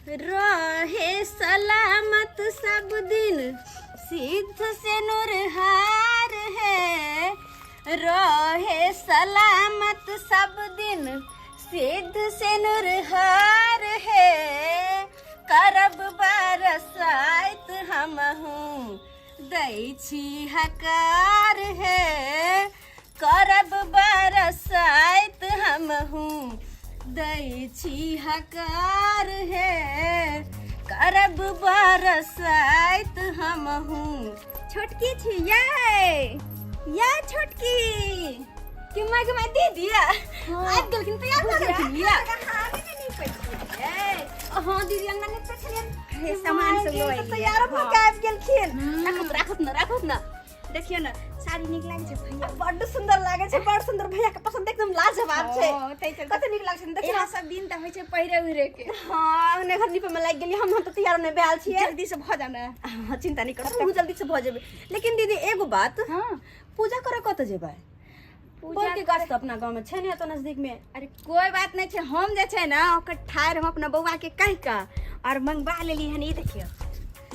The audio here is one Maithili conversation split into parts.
रहे सलामत सब दिन सिद्ध से नुरहार है, रहे सलामत सब दिन सिद्ध से नुरहार है। करब बरसाइत हमहूँ दै छी हकार है, करब बरसाइत हमहूँ दै छी हकार हे, करब बरसाइत हमहूँ। छोटकी छी ये, या छोटकी के माय के माय दीदी आबि गेलखिन, तैयार भऽ गेलखिन या? हाँ दीदी, अंगना नहि छलियन, सामान सब लऽ एलियै। तैयार भऽ के आबि गेलखिन। राखत राखत ने, राखत ने। देखियौ ने, साड़ी नीक लागै छै भैया? बड्ड सुंदर लागै छै, बड्ड सुंदर। भैया के पसंद एकदम लाजवाब छै। हँ, ताहि चलते। कते नीक लागै छै देखियौ। इएह सब दिन तऽ होइ छै पहिरे उहिरे के। हाँ, अंगने घर नीपे में लागि गेली हम। हम तऽ तैयार नहि भेल छियै। जल्दी से भऽ जाना। हाँ, चिंता नहीं करू, हम जल्दी से भऽ जेबै। लेकिन दीदी, एगो बात। हाँ। पूजा करऽ कतऽ जेबै? पूजा पूजा के गाछ तऽ अपना गाँव में छै ने एतऽ नजदीक में। अरे कोई बात नहीं छै, हम जे छै ने ओकर ठाढ़ हम अपना बौआ के कहि कऽ और मंगवा लेली हन। ई देखियौ,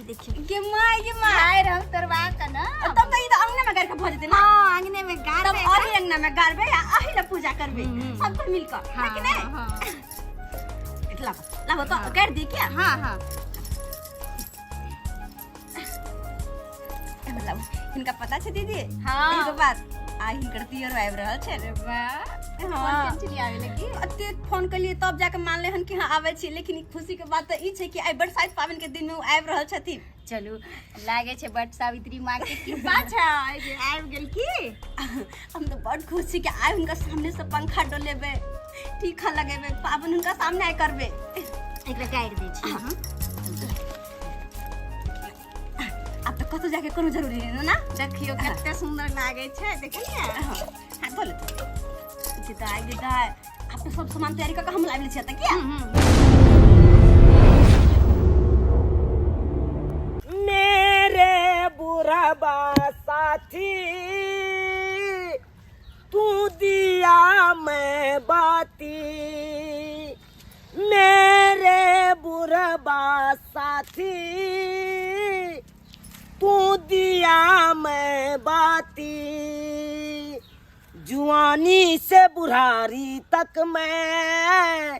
ई देखियौ। गे माय, गे माय! ठाढ़ हम तोड़वा कऽ ने। तब तऽ ई तऽ अंगने में गाड़ि के भऽ जेतै ने? हाँ, अंगने में गाड़। तब अही अंगना में गाड़बै आ अही लए पूजा करबै सब कोइ मिल कऽ, है कि नहीं? हाँ। लाबो, लाबो तो कर दी क्या? हाँ हाँ। मतलब हिनका पता छै दीदी? हाँ। एगो बात, आ हिनकर दियर आबि रहल छै। अरे वाह! हाँ। फोन केने आवे लगी? अते फोन केलिए तब जाके मानले हन कि हाँ, आबै छी। लेकिन ई खुशी के बात तऽ ई छै कि आइ बरसाइत पाबनि के दिन में ओ आबि रहल छथिन। चलू, लागे छै बट सावित्री माँ के कृपा छै जे आबि गेल की। हम तऽ बड खुश छी कि आइ हुनका सामने से पंखा डोलेबै, टीका लगेबै, पाबनि हुनका सामने आइ करबै। एकरा गाड़ि दै छी हम। आब तऽ कतौ जाके कोनो जरूरी नहि ने। देखियौ, कते सुंदर लागे छै, देखलियै? हाँ, धो लेते गिदाय गिदाय। आब तऽ सब सामान तैयारी कऽ के हम लाबि लै छियै तऽ किया। मेरे बुढ़बा साथी, तू दिया मैं बाती। मेरे बुढ़बा साथी, तू दिया मैं बाती। जुआनी से बुढ़ारी तक मैं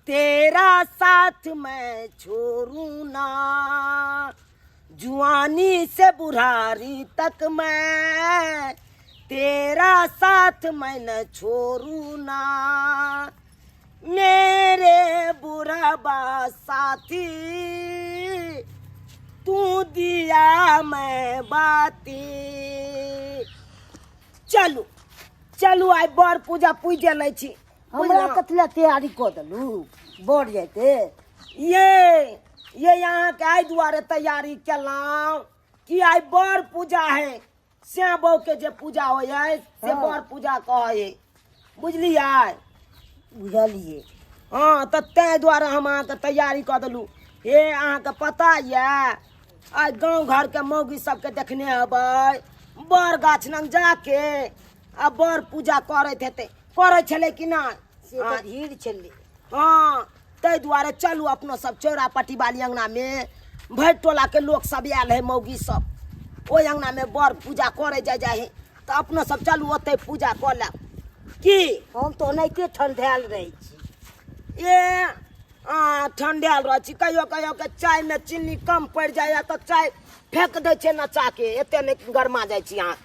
तेरा साथ मैं छोड़ू ना, जुआनी से बुढ़ारी तक मैं तेरा साथ मैं न छोड़ू ना। मेरे बुढ़बा साथी, तू दिया मैं बाती। चलू चलू, आइ बड़ पूजा पूजे लै छी। हमरा कथी लए तैयारी कऽ देलू? बढ़ जैते। ये अहाँके आइ दुआरे तैयारी केलहुँ कि आइ बड़ पूजा है। श्याम बहू के जे पूजा होइ है से बड़ पूजा कहै है, बुझलियै? बुझलियै। हँ, तऽ ताहि दुआरे हम अहाँके तैयारी कऽ देलहुँ। हे, अहाँके पता यऽ, आइ गाँव घरके मौगी सबके देखने हेबै, बड़ गाछ लग जाके आ बड़ पूजा करैत हेतै, करै छलै कि नहि? से तऽ भीड़ छलै। हँ, ताहि दुआरे चलू अपनो सब चौरा पट्टी वाली अंगनामे। भरि टोलाके लोक सब आयल है, मौगी सब ओहि अंगनामे बड़ पूजा करै जाइ जाइ है, तऽ अपनो सब चलू, ओतहि पूजा कऽ लेब की। हम तऽ ओनाहिते ठंढायल रहै छी। ए आ ठंढायल रहै छी। कहियो कहियो के चायमे चीनी कम पड़ि जाइए तऽ चाय फेंक दै छियै नचाके, एते नहि गरमा जाइ छी अहाँ।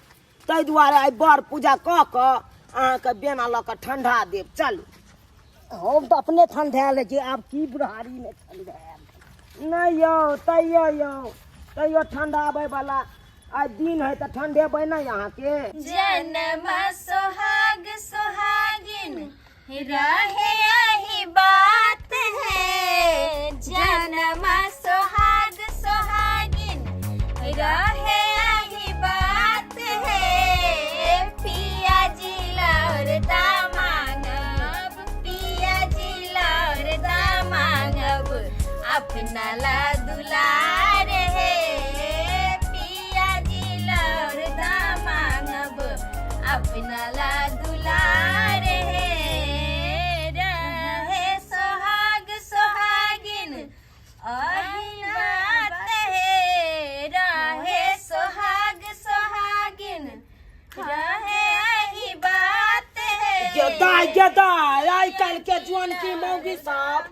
ताहि दुआरे आइ बड़ पूजा कऽ कऽ अहाँके बेना लऽ कऽ ठंढा देब, चलू। हम तऽ अपने ठंढायल रहै छी, आब की बुढ़ारीमे ठंढायल। नहि यौ, तैयो यौ, तैयो ठंढाबै वाला आइ दिन है तऽ ठंढेबै नहि अहाँके। जन्म सोहाग सोहागिन रहे यही बात है, जन्म सोहाग सोहागिन रहे यही बात है। पिया जी लौरदा मांगब, पिया जी लौरदा मांगब, अपना ला दुलार है। पिया जी लौरदा मांगब, अपना ला दुलार है। रहे सोहाग सोहागिन अही बात हे रहे सोहाग सोहागिन रहे अही बात हे। गेदाय गेदाय, आइ काल्हि के जुआन की मौगी सब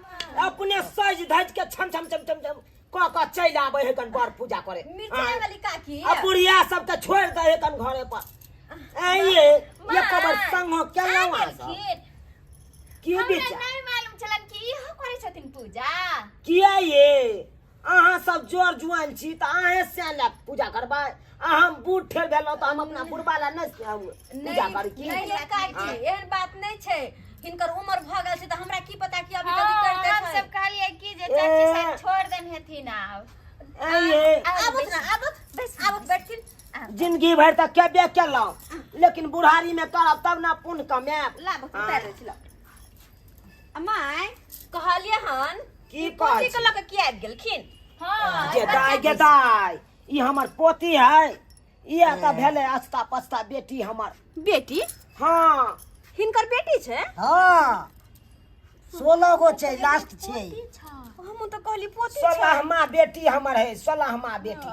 अपने सज धज के छम छम छम छम छम कऽ कऽ चलि आबै है कन बर पूजा करे। मिर्चाई वाली काकी। आ बुढ़िया सब के छोड़ि दै है कन घरे पर। ऐ ये ये कबर संग हो केलहुँ अहाँ सब? की हमरा विचार? नहि मालूम छलन कि इहो करै छथिन पूजा। किया ये अहाँ सब जोर जुआन छी तऽ अहें से लए पूजा करबै, आ हम बूढ़ ठेर भेलहुँ तऽ हम अपना बुढ़बा लए नहि पूजा करी की? नहि नहि काकी, एहन बात नहि छै। हिनकर उम्र भऽ गेल छै तऽ हमरा की पता कि अभी हाँ, कभी करते हम छै। सब कहलियै कि जे चाची शायद छोड़ देन हेथिन आब। ऐ ये आबुथ ना, आबुथ आबुथ, बैठथिन। जिंदगी भरि तऽ केबे केलहुँ, लेकिन बुढ़ारी में करब तब ना पुण्य कमायब। लाबुथ, उतारि दै छी, लाउ। माय कहलियै हन की कि पोती कहै के लऽ के किया आबि गेलखिन? हाँ। गेदाय गेदाय, ई हमर पोती है। इएह तऽ भेलै अस्ता पस्ता बेटी हमर। बेटी? हाँ। हिनकर बेटी छै? हाँ, 16 गो छै, लास्ट छै। हम तऽ कहली पोती छै। 16मा बेटी हमर है, 16मा बेटी।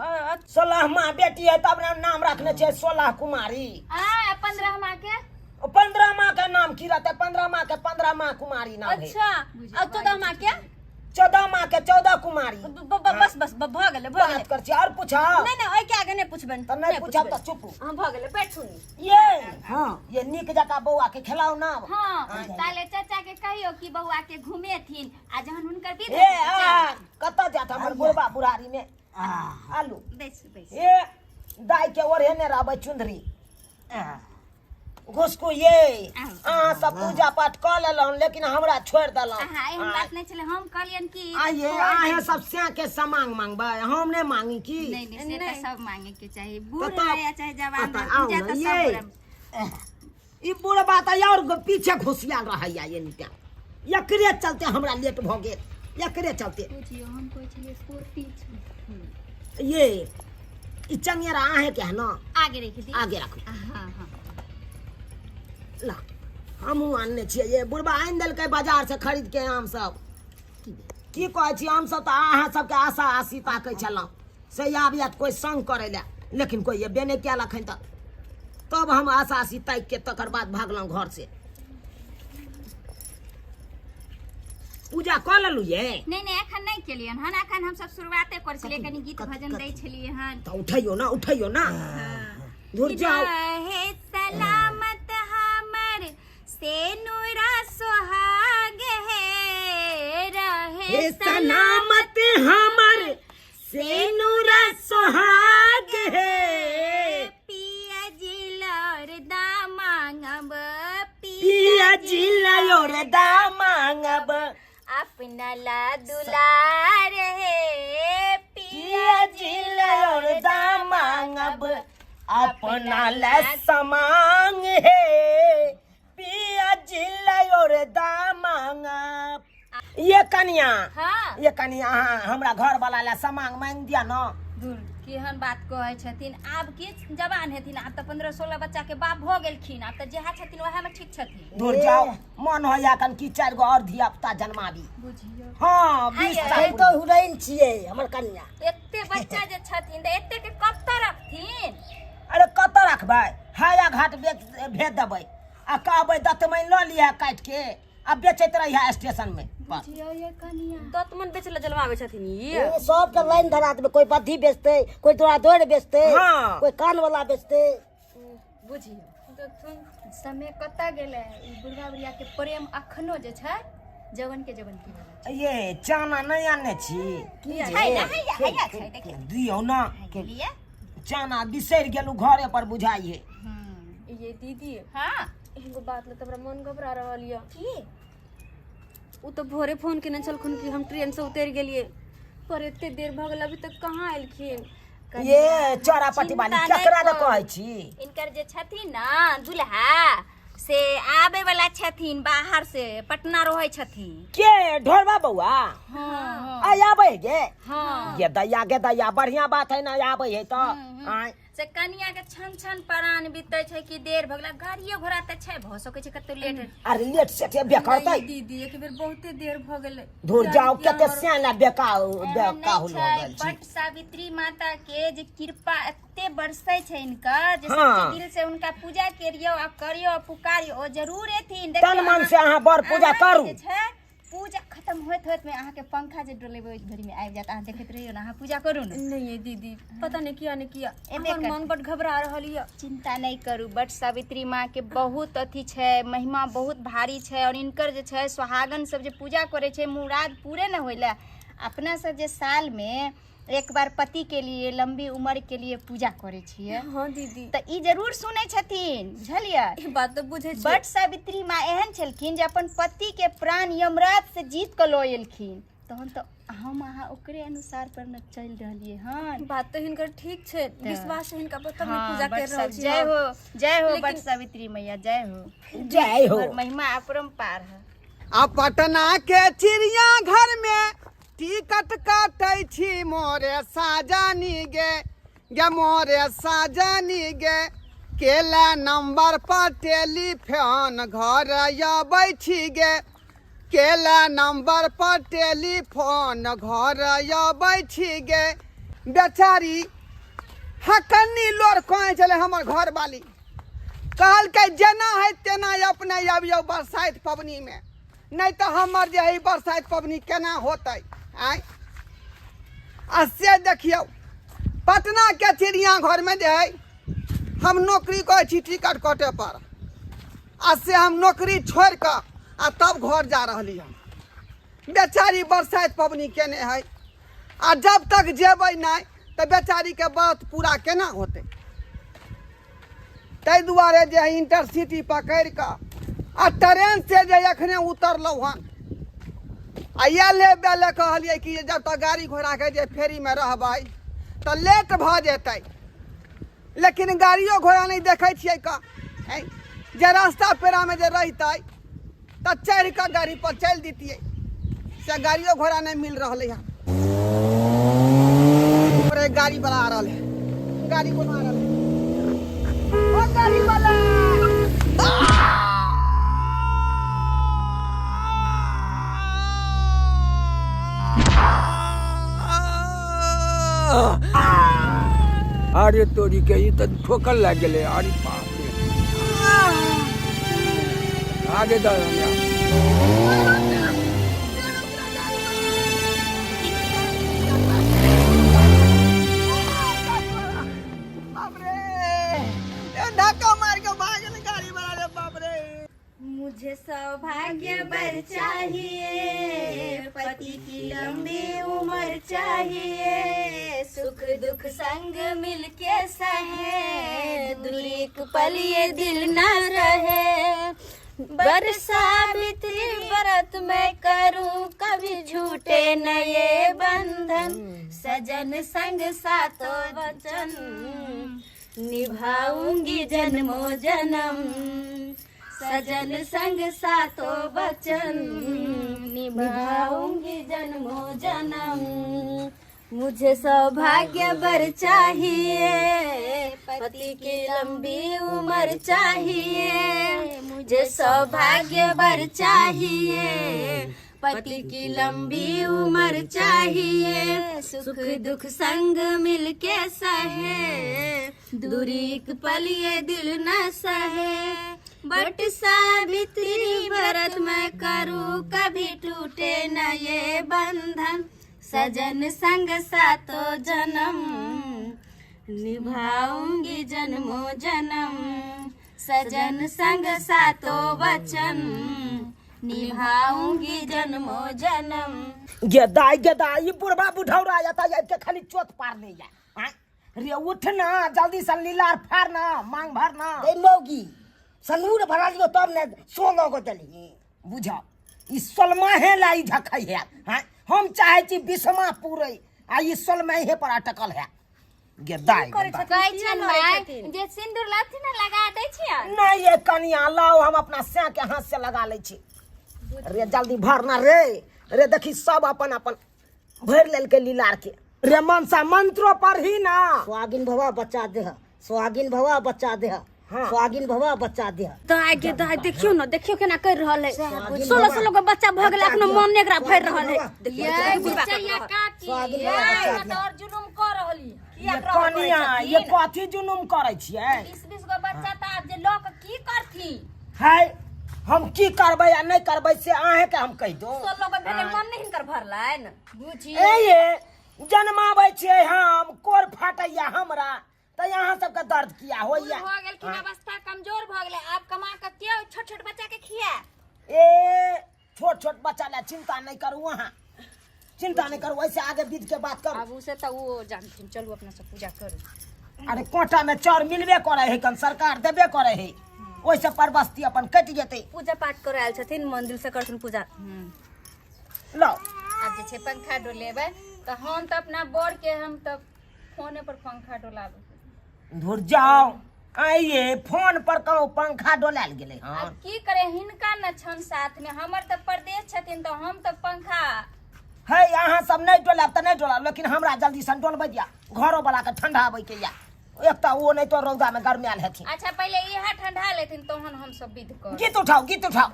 16मा बेटी है तब ना नाम रखने छै 16 कुमारी। आ 15मा के? 15मा के नाम की रहते? 15मा के 15मा कुमारी नाम है। अच्छा, आ 14मा के? 14मा के 14 कुमारी। बस बस, भऽ गेलै, भऽ गेलै। बात कर छी और पूछा? नहि नहि, ओहि के आगे नहि पुछबनि। तऽ नहि पूछब तऽ चुप। हाँ, भऽ गेलै, बैठू। ये हाँ, ये नीक जकाँ बौआ के खेलाउ ना। हाँ, ताले चाचा के कहियो कि बौआ के घुमेथिन आ जहन हुनकर विध ए हेतै तऽ आ कतऽ जात हमर बुढ़बा बुढ़ारी में? आलू बैसू बैसू। ए दाई के ओढ़ेने रहबै चुंदरी घुसकू। ये अहाँ सब पूजा पाठ कऽ लेलहुँ लेकिन हमरा छोड़ि देलहुँ। अहाँ एहन बात नहि छलै, हम कहलियनि कि आइए अहाँ सब सैं के समांग मांगबै, हम नहि मांगी की? नहीं नहीं, से तऽ सब मांगे के चाही, बूढ़ तऽ रहे या चाहे जवान तऽ रहे, आउ पूजा ने, तऽ ये। सब करब। ई बुढ़बा तऽ और पीछे घुसियाल रहैया। ये निका एकरे चलते हमरा लेट भऽ गेल, एकरे चलते। बुझियौ, हम कहै छलियै पोती छै। ये ई चंगेरा अहें के है ना? आगे रखि दी। आगे राखू। हाँ हाँ, ला, हमहूँ आनने छियै। ये बुढ़बा आनि देलकै बाजार से खरीद के आम सब। की कहै छी, हम सब तऽ अहाँ सबके आशा आशी ताकै छलहुँ से आबियत कोइ संग करै लए, लेकिन कोइ एबे नहि कयल अखन तक। तब हम आशा आशी ताकि के तकर बाद भागलहुँ घर से। पूजा कऽ लेलहुँ ये? नहि नहि, एखन नहि केलियनि हन, एखन हम सब शुरुआते करै छलियै, कनि गीत भजन दै छलियै हन। तऽ उठैयौ ना, उठैयौ ना, धुर जाउ। रहे सलामत हमर से नूरा सोहाग हे, रहे हे सलामत हमर सेनुरा सोहाग हे, पिया जी लौर दा मांगब, पिया जी लयोर दा मांगब, अपना ला दुलार हे, पिया जी लयोर दा मांगब, अपना ला समांग हे, पिया जी लयोर दा मांगब। ये कनिया। हाँ। ये कनिया, अहाँ हमरा घर वाला ला समांग मांगि दिया ना। दूर, केहन बात कहै छथिन। आब की जवान हेथिन, आब तऽ 15-16 बच्चा के बाप भऽ गेलखिन, आब तऽ जेहा छथिन वएह में ठीक छथिन। दूर जाओ, मन होइया कन की 4 गो और धिया पुता जन्माबी। बुझियौ। हाँ, 20 आइए। साल। ई तऽ हुरैन छियै हमर कन्या। एते बच्चा जे छथिन तऽ एते के कतऽ रखथिन? अरे कतऽ रखबै, हाया घाट बेच भेज देबै आ कहबै दतमैन लऽ लिहे काटि के आ बेचैत रहिहे स्टेशन में पर। बुझियौ ये कनिया। दतमन बेच लए जलमाबै छथिन ये। ए, सबके लाइन धरा देबै, कोई बद्धी बेचतै, कोई दौड़ा दौड़ बेचतै, हाँ। कोई कान वाला बेचतै। बुझियौ। देखथुन समय कतऽ गेलै, ई बुढ़वा बुढ़िया के प्रेम अखनो जे छै जवन के जवन के वाला। ये चाना नहि आनने छी? छै ने, हैया हैया छै, देखियौ। दियौ ना। के लिए? चाना बिसरि गेलहुँ घरे पर बुझाइए। ये दीदी। हाँ। एगो बात ल तऽ हमरा मन घबरा रहल यऽ। की? ओ तऽ भोरे फोन केने छलखुन कि हम ट्रेन से उतरि गेलियै, पर एते देर भऽ गेल, अभी तक कहाँ एलखिन? ये चौरापट्टी वाली चिंता नहि केकरा दऽ करू। कहै छी? इनकर जे छथिन ना दुल्हा से आबे वाला छथिन बाहर से, पटना रहै छथिन। के ढोरबा बौआ? हाँ। आय आबै गे? हाँ। गे दैया, गे दैया, बढ़िया बात है ना, आबै है तऽ आय। से कनिया के छन छन परान बीतै छै कि देर भऽ गेलै। गाड़ियो घोड़ा तऽ छै, भऽ सकै छै कतौ लेट। अरे लेट सेट हेबे करतै। नहीं दीदी, एक बेर बहुते देर भऽ गेलै। धुर जाओ, कते सियाना बेका एहन बेकाहुल नहि भऽ छै गेल छी। बट सावित्री माता के जे कृपा एते बरसै छै हिनकर जे हाँ। सच्चे दिल से हुनका पूजा करियौ आ करियौ आ पुकारियौ, ओ जरूर एथिन। देखियौ, तन मन से अहाँ बड़ पूजा अहाँके करू। जे छै पूजा खत्म होइत होइत में अहाँके पंखा जे डोलेबै ओहि घड़ी में आबि जायत। अहाँ देखैत रहियौ ने, अहाँ पूजा करू ने। नहीं ये दीदी, पता नहीं किया नहीं किया एबे हमर करतै। मन बड घबरा रहल यऽ। चिंता नहीं करू, बट सावित्री माँ के बहुत अथी छै, महिमा बहुत भारी छै। और इनकर जे छै सुहागन सब जे पूजा करे छै, मुराद पूरे न होइला। अपना सब जे साल में एक बार पति के लिए लंबी उम्र के लिए पूजा करे छियै। हाँ दीदी। तऽ ई जरूर सुनै छथिन, बुझलियै? ई बात तऽ बुझै छियै। बट सावित्री माँ एहन छलखिन जे अपन पति के प्राण यमराज से जीत कऽ लऽ एलखिन, तहन तऽ हम अहाँ ओकरे अनुसार पर न चलि रहलियै हन। बात तऽ हिनकर ठीक छै, विश्वास है हिनका पर तब ने हाँ, पूजा बट कर रहल छी जय हम। हो, जय हो। लेकिन बट सावित्री मैया जय हो। जय हो। और महिमा अपरम्पार है। आ पटना के चिड़िया घर में टिकट काटै छी मोरे साजनी गे, गे मोरे साजनी गे, केला नंबर पर टेलीफोन घर अबै छी गे, केला नंबर पर टेलीफोन घर अबै छी गे। बेचारी हकन्नी लोर कहै छलै हमर घरवाली, कहलकै जेना है तेना अपने अबियौ बरसाइत पबनीमे, नहि तऽ हमर जे है बरसाइत पबनी केना होतै? आँय, आ से देखियौ पटनाके चिड़िया घरमे जे है हम नौकरी करै छी टिकट कटे पर, आ से हम नौकरी छोड़ि कऽ आ तब घर जा रहली हन। बेचारी बरसाइत पबनी केने है, आ जब तक जेबै नहि तऽ बेचारीके व्रत पूरा केना होतै? ताहि दुआरे जे है इंटरसिटी पकड़ि कऽ आ ट्रेन से जे एखने उतरलहुँ हन, आ एले बेले कहलियै कि जब तक गाड़ी घोड़ाके जे फेरीमे रहबै तऽ लेट भऽ जेतै, लेकिन गाड़ियो घोड़ा नहि देखै छियै कऽ जे रास्ता पेड़ामे जे रहितै तऽ चढ़ि कऽ गाड़ी पर चलि दितियै, से गाड़ियो घोड़ा नहि मिल रहलै हन। अरे गाड़ी वाला आ रहल है, गाड़ी कोनो आ रहल है। ओ गाड़ी वाला, अरे तोरी के, ई तऽ ठोकर लागि गेलै। अरे बाप रे, आगे दऽ हमरा। बाप रे, ए धक्का मार के भागल गाड़ी वाला रे, बाप रे। मुझे सौभाग्य बर चाहिए, पति की लंबी उम्र चाहिए, सुख दुख संग मिलके सहे, दूरी एक पल ये दिल न रहे। बर सावित्री व्रत मैं करूं, कभी झूठे न ये बंधन, सजन संग सातो वचन निभाऊंगी जन्मों जन्म, सजन संग सातो वचन निभाऊंगी जन्मों जन्म। मुझे सौभाग्य बर चाहिए, पति की लंबी उम्र चाहिए, मुझे सौभाग्य बर चाहिए, पति की लंबी उम्र चाहिए, सुख दुख संग मिलके सहे, दूरी एक पल ये दिल न सहे। बट सावित्री व्रत मैं करूँ, कभी टूटे न ये बंधन, सजन संग सातो जन्म निभाऊंगी जन्मों जन्म, सजन संग सातो वचन निभाऊंगी जन्मों जन्म। गे दाई, गे दाई, ई बुढ़बा बुढ़ौरा एतऽ आबि के खाली चोत पारने या। आँय रे, उठ ना जल्दी से, लीलार फाड़ ना, मांग भर ना। ए मौगी, सनूर भरा लियो तब ने सोलो गो देली। बुझ, ई सोलमाहे ला ई झखै है। हाँ, हम चाहे छी बिसमा पूरै, आ ई सोलमाहे पर अटकल है। गे दाई, गे दाई। कहै छनि माय जे सिंदूर लाथिन ने लगा दै छियनि। नहीं ये कनिया, लाओ हम अपना सैं के हाथ से लगा लै छी। रे जल्दी भरना रे। रे देखी, सब अपन अपन भरि लेलकै लीलार के। रे मनसा, मंत्रो पढ़ी ना। सुहागिन भवा बच्चा देह सुहागिन भवा बच्चा देह। हाँ। सुहागिन भवा बच्चा देह। दाय गे दाय, देखियो न, देखियो केना कर रहल है। सुहागिन 16 भवा 16 गो बच्चा भ गेल, अखनो मन नै एकरा भरि रहल है। देखियो, ये बुढ़बा कर चैया रहल। काकी, सुहागिन ये भवा बच्चा तऽ और जुलुम कऽ रहली। किया ये रहल करै कनिया, ये छथिन? कथी जुलुम करै छियै? 20 20 गो बच्चा तऽ आब जे लऽ कऽ की करथिन? है, हम की करबै आ नहि करबै से अहेंके हम कहि दू। 16 गो भेलै, मन नहि हिनकर भरलनि। बुझी ए ये जन्माबै छियै हम, कोर फाटैया हमरा, तऽ अहाँ सबके दर्द किया होइया? भऽ गेलखिन, अवस्था कमजोर भऽ गेलै, आब कमा कऽ के छोट छोट बच्चा के खिया? ए, छोट छोट बच्चा ला चिंता नहीं करू, अहाँ चिंता नहीं करू, ऐसे आगे विध के बात करू। आब उसे तऽ ओ जानथिन। चलू, अपना सब पूजा करू। अरे, कोटा में चाउर मिलबे करे है कन, सरकार देबे करे है, ओहिसे परबस्ती अपन कटि जेतै। पूजा पाठ करे आयल छथिन, मंदिर से करथिन पूजा। लो। आब जे छै पंखा डोलेबै तऽ हम तऽ अपना बर के, हम तऽ फोने पर पंखा डोलाबै। धुर जाओ, आइए फोन पर कहूँ पंखा डोलायल गेलै? हँ। आब की करे, हिनका न छन साथ में, हमर तऽ परदेश छथिन, तऽ हम तऽ पंखा है, अहाँ सब नहीं डोलाब तऽ नहीं डोलाब, लेकिन हमरा जल्दी सन डोलबै दिया, घरो वाला के ठंडा आबै के या एक तऽ ओ नहीं तो रौदा में गरमायल हेथिन। अच्छा, पहिले इहा ठंडा लेथिन, तहन हम सब विध कर। गीत उठाओ, गीत उठाओ।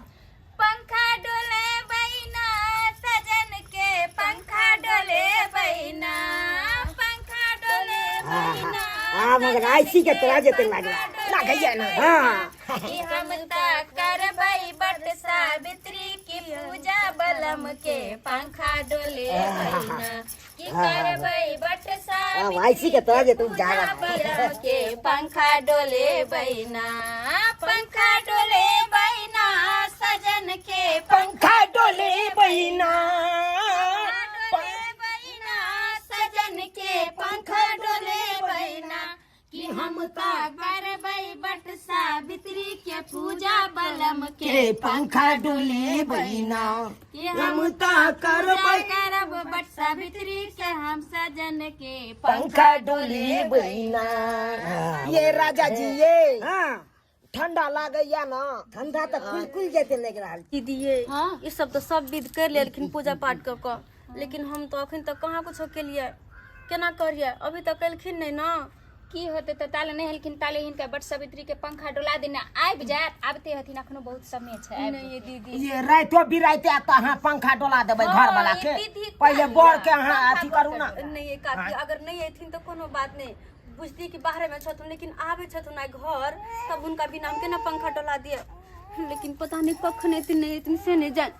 पंखा डोले बैना सजन के, पंखा डोले बैना, पंखा डोले बैना। आब मगर आइसी के तोरा जेते लागला। लागैया ना? हाँ। कि हम त करबै बट सावित्री की पूजा, बलम के पंखा डोले बैना, कि करबै बट आब आइसी के तोरा जेते पूजा जाला। बलम के पंखा डोले बैना, पंखा डोले बैना सजन के, पंखा डोले बहिना, डोले बैना सजन के, पंखा डोले बैना, कि हम त करबै बट सावित्री के पूजा, बलम के के पंखा डोले बहिना, कि हम ता करबै करब बट सावित्री के हम सजन के पंखा डोले बहिना। ये राजा जी, ये हाँ। ठंडा लागैया ना? ठंडा तऽ कुल कुल जेते लागि रहल। दीदी ये, ई सब तऽ सब विध कर लेलखिन पूजा पाठ कऽ कऽ, लेकिन हम तऽ अखन तक कहाँ कुछो केलियै। केना करियै? अभी तक केलखिन नहि ना। की होते तऽ ताले नहि हेलखिन, ताले हिनका बट सावित्री के पंखा डोला देने आबि जायत। आबिते हथिन, अखनो बहुत समय छै, आबि नहीं ये दीदी। ये राइतो बिराइते तऽ अहाँ पंखा डोला देबै हाँ, घर वाला ये के। विधि पहिले बर के अहाँ पंखा अथी करू ना। नहीं ये काकी, अगर नहीं अयथिन तऽ कोनो बात नहीं, बुझती कि बाहरे में छथुन, लेकिन आबे छथुन आइ घर तब हुनका बिना हम केना पंखा डोला दिए? लेकिन पता नहीं कखन एथिन, नहीं एथिन से नहीं जान,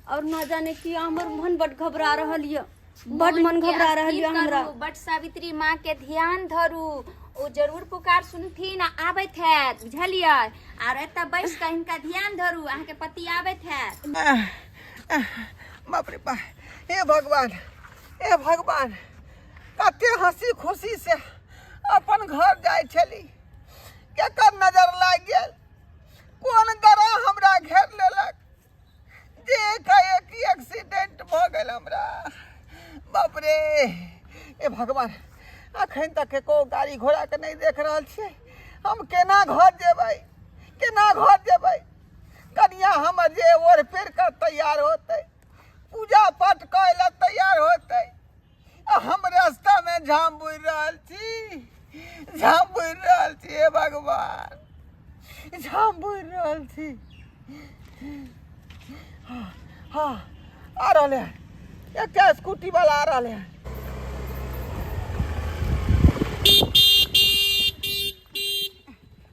और न जाने कि हमर मन बड घबरा रहल यऽ, बड मन के घबरा रहल अस्थिर यऽ हमरा। करू, बट सावित्री माँ के ध्यान धरू, ओ जरूर पुकार सुनथिन आ आबैत हैत, बुझलियै? आर एतऽ बैस कऽ हिनका ध्यान धरू, अहाँके पति आबैत हैत। बाप रे बा, हे भगवान, हे भगवान, कते हंसी खुशी से अपन घर जाइ छली, केकर नजर लागि गेल, कोन गरा हमरा घेर लेलक जे एकाएक एक्सीडेंट भऽ गेल हमरा। बाप रे, ए भगवान, अखन तक एको गाड़ी घोड़ाके नहि देख रहल छियै। हम केना घर जेबै, केना घर जेबै? कनिया हमर जे ओढ़ पेर कऽ तैयार होतै, पूजा पाठ करै लए तैयार होतै, आ हम रास्तामे झाम बुरि रहल छी, झाम बुरि रहल छी। हे भगवान, झाम बुरि रहल छी। हाँ हाँ, आ रहले है, एकटा स्कूटी वाला आ रहले है।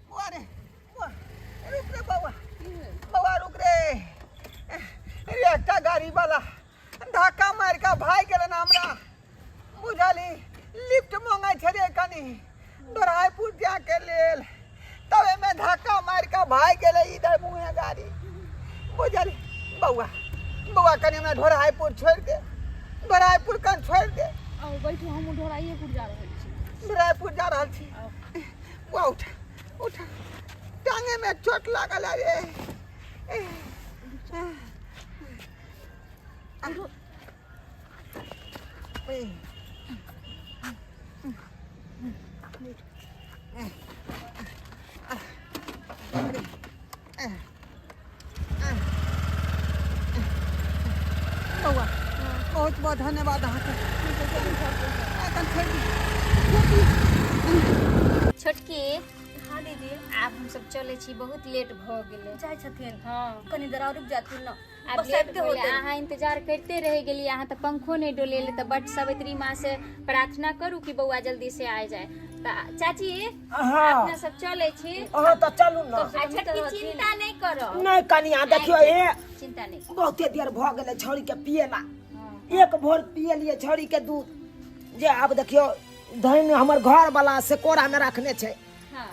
बौआ रे बौआ, रुक रे बौआ, बौआ रुक रे। रे, एकटा गाड़ी वाला धक्का मारि कऽ भागि गेलै हमरा, बुझली? लिफ्ट मांगै छलियै कनि दोराइपुर जाके लेल, तब एहिमे धक्का मारि कऽ भागि गेलै इधर मुँहे गाड़ी, बुझली? बौआ, बौआ, कनि हमरा ढोराइपुर छोड़ि दे, ढोराइपुर कनि छोड़ि दे। आउ बैठू, हमहूँ ढोराइएपुर जा रहल छी। ढोराइपुर जा रहल छी। बौआ, उठ उठ, टांगेमे चोट लागल है रे। बौआ, बहुत बहुत धन्यवाद अहाँके। एखन छोड़ि दियौ। छोटकी। छोटकी। हाँ दीदी। आब हमसब चलै छी, बहुत लेट भऽ गेलै। जाइ छथिन? हाँ। कनी देर और रुक जाथिन न। आब बस लेट आबिते भेलै, होतै। अहाँ इंतजार करिते रहि गेलियै, अहाँ तऽ पंखो नहि डोलेलै। तऽ बट सावित्री माँ से प्रार्थना करू कि बौआ जल्दी से आ जाए। तऽ चाची, हाँ। अपना सब चलै छी। अहाँ तऽ चलू ने। आ छोटकी, चिंता नहि करो। नहि कनिया, देखियौ हे। चिंता नहि। बहुते देर भऽ गेलै छौड़ी के पियला। एक भोर पियलियै छौड़ी के दूध, जे आब देखियौ धनि हमर घर वाला से कोरा में रखने छै। हाँ।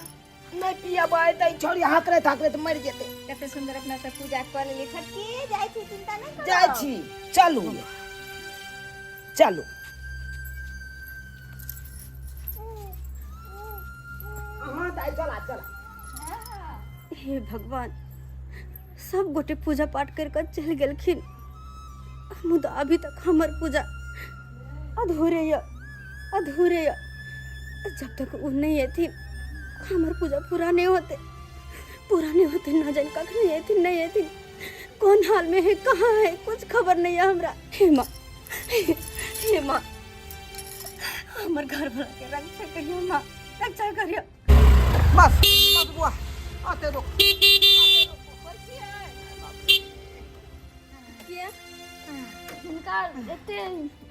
नहि पियबै तऽ ई छौड़ी हकरैत हकरैत मरि जेतै। कते सुंदर अपना सब पूजा कऽ लेली। छोटकी, जाइ छी, चिंता नहि करो। जाइ छी, चलू चलू। हाँ दाइ, चला चला। हे भगवान, सब गोटे पूजा पाठ कर कऽ चलि गेलखिन, मुदा अभी तक हमर पूजा अधूरे यऽ, अधूरे यऽ। जब तक ओ नहि एथिन, हमर पूजा पूरा नहीं होते, पूरा नहीं होते। ना जान कखनी एथिन, नहीं एथिन, कौन हाल में है, कहाँ है, कुछ खबर नहीं है हमरा। हे माँ, हे माँ, हमर घर वाला के रक्षा करियो माँ, रक्षा करियो। बस बस बुआ, आते रुक। किया हुनका एते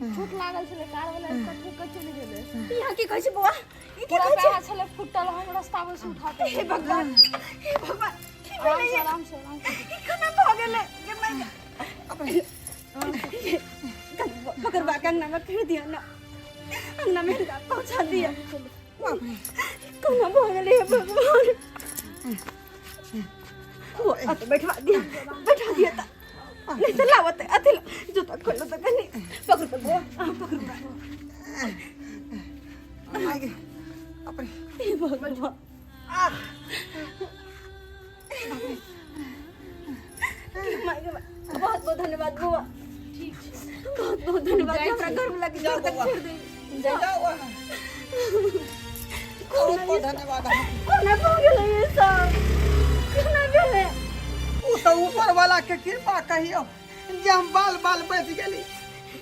चोट लागल छलै, कार वाला एकटा ठोक के चलि गेलै। यहाँ की कहै छै बौआ? ई की पूरा कहै छै? पैर छलै फुटल, हम रास्ता में से उठा के। हे भगवान, हे भगवान, की आराम भेलै से। ये? आराम से, आराम से। ई केना भऽ गेलै? गे माय गे। पकड़वा के अंगना में कर दिया ना, अंगना में हिनका पहुंचा दिया। कोना भऽ गेलै हे भगवान? वो अत बैठवा दिया, बैठा दिया। ता नहीं तो लावत अथि जूता खोलो तो कनी। पकड़ तो बुआ, हाँ, पकड़। अपने हे भगवान, बहुत बहुत धन्यवाद बुआ, बहुत बहुत धन्यवाद जे हमरा घर में लगे घर तक छोड़ दे। जाओ, बहुत बहुत धन्यवाद अहाँके। कोना भऽ गेलै ई सब? कोना भेलै? ओ तऽ ऊपर वाला के कृपा कहियौ जे हम बाल बाल बचि गेली,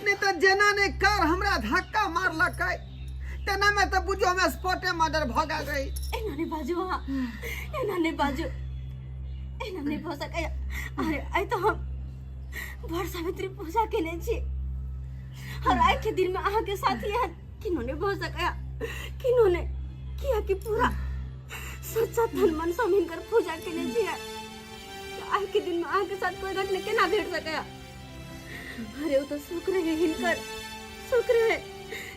नहीं तऽ जेना नहि कार हमरा धक्का मारलकै तेना में तऽ बुझियौ हम स्पॉटे मर्डर भऽ गेल रही। एना नहि बाजू अहाँ, एना नहि बाजू, एना नहि भऽ सकैए। अरे, आइ तऽ हम बड़ सावित्री पूजा केने छी और आइ के दिन में अहाँके साथी एहन किनो नहि भऽ सकैए, किनो नहि। कियाकि पूरा सच्चा तन मन से हम हिनकर पूजा केने छियै, तऽ आइ के दिन में अहाँके साथ कोई घटना केना घटि सकैए? अरे, ओ तऽ शुक्र है हिनकर, शुक्र है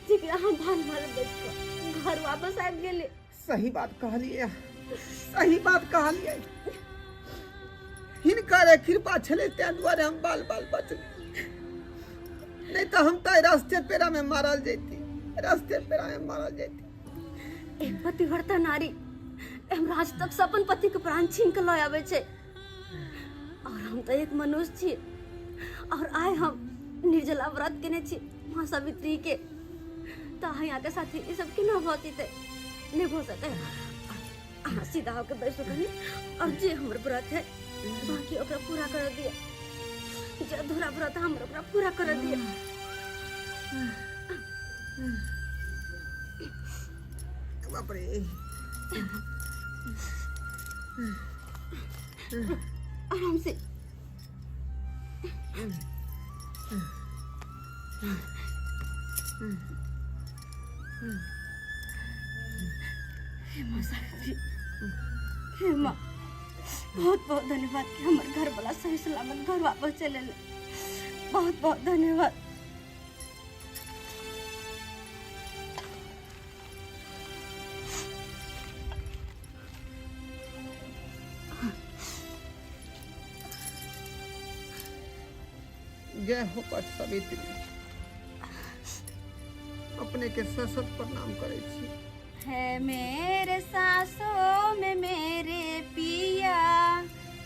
जे कि अहाँ बाल बाल बचि कऽ घर वापस आबि गेली। सही बात कहलियै, सही बात कहलियै। हिनकर कृपा छलै ताहि दुआरे हम बाल बाल बचली, नहीं तऽ हम तऽ रास्ते पेरा में मारल जैती, रास्ते पेरा में मारल जैती। एक पतिव्रता नारी हमरा आज तक से अपन पति के प्राण छीन के लऽ आबै छै, और हम तऽ एक मनुष्य छी और आइ हम निर्जला व्रत केने छी माँ सावित्री के, तऽ अहाँ यहाँ के साथी ई सब केना भऽ जेतै? नहि भऽ सकै। अहाँ सीधा होके बैसू कनी, और जे हमर व्रत है बाकी ओकरा पूरा कर दिअ। जे अधूरा व्रत है हमर, ओकरा पूरा कर दिअ। बाप रे। आराम से। हे माँ सावित्री, हे माँ, बहुत बहुत धन्यवाद कि हमर घर वाला सही सलामत घर वापस चले ले। बहुत बहुत धन्यवाद। जय हो पट सावित्री, अपने के सशत प्रणाम करै छी। है मेरे सांसों में मेरे पिया,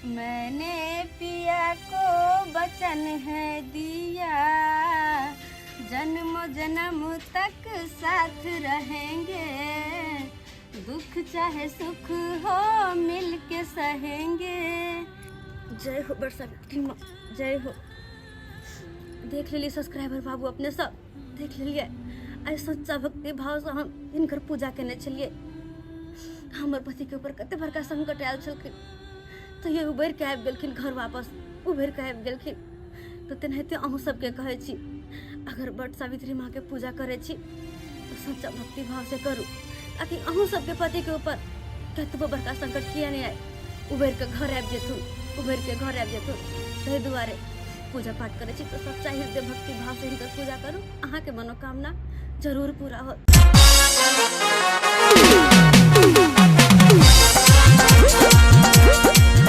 मैंने पिया को वचन है दिया, जन्म जन्म तक साथ रहेंगे, दुख चाहे सुख हो मिल के सहेंगे। जय हो बड़ सावित्री माँ, जय हो। देख लेलिए सब्सक्राइबर बाबू, अपने सब देख लेलिए, आइ सच्चा भक्ति भाव से हम हिनकर पूजा केने छलियै। हमर पतिके ऊपर कते बड़का संकट आयल छलखिन, तैयो उबरि के आबि गेलखिन घर वापस, उबरि के आबि गेलखिन। तऽ तेनाहिते अहूँ सबके कहै छी, अगर बट सावित्री माँके पूजा करै छी तऽ सच्चा भक्ति भाव से करू, ताकि अहूँ सबके पतिके ऊपर कतबो बड़का संकट किया नहि आय, उबरि के घर आबि जेथुन, उबरि के घर आबि जेथुन। ताहि दुआरे पूजा पाठ करै छी तऽ सच्चा हृदय भक्ति भाव से हिनकर पूजा करू, अहाँके मनोकामना जरूर पूरा होत।